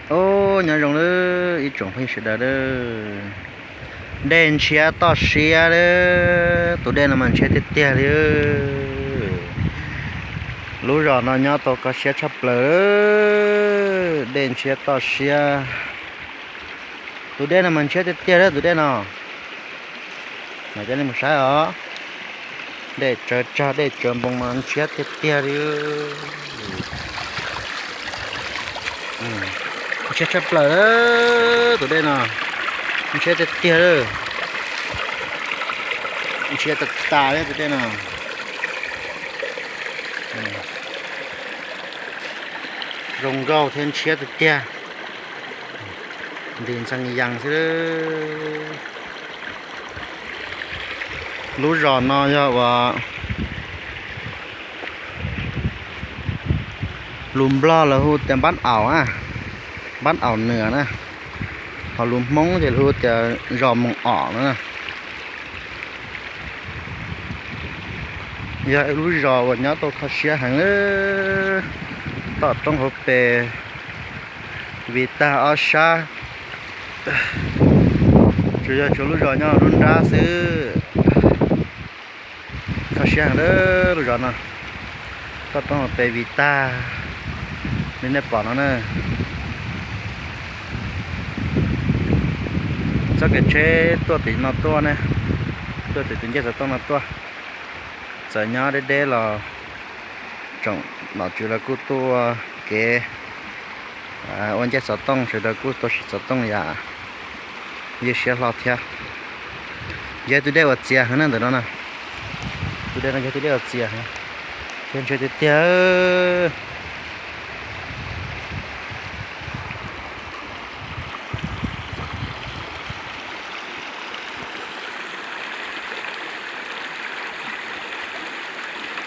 Ub, nyob zoo lawm ib tsoom phooj ywg sawv daws lawm. Dej ntshiab toj siab lawm, tus dej no mas ntshiab tiag tiag li. Lub zos no nyob tau kho siab tshaj plaws, dej ntshiab toj siab. Tus dej no mas ntshiab tiag tiag lawm tus dej no. Mas coj nej mus saib os, dej tsawv tsag dej tsawv npoo mas ntshiab tiag tiag li. Ntshiab tshaj plaws tus dej no, ntshiab tiag tiag lawm. Ntshiab tas tas li tus dej no. Zoo nkauj thiab ntshiab tiag tiag. Nti ntxees yees xwb. Lub zos no yog uas lus Nplog lawv hu tias Npab Aum, Npab Aum Nws na, ho lus Hmoob ces lawv hu tias zos Moos Om no na. Yog ib lub zos uas nyob tau kho siab heev, toj roob hauv pes vim tag ob sab, tsuas yog tshuav lub zos nyob lub nrab xwb. Kho siab heev lub zos no, toj roob hauv pes vim tag li nej pom no na. Txoj kev tsheb tuaj tim no tuaj ne, tuaj tim tus ncej xov tooj no tuaj. Txawm nyob deb deb los tsoom nom tswv lawv kuj tuaj kev ua ncej xov tooj, sawv daws kuj tuaj siv xov tooj yam ywj siab hlo thiab. Yog tus dej uas txias heev na ntawm no na. Tus dej no yog tus dej uas txias heev, thiab ntshiab tiag tiag.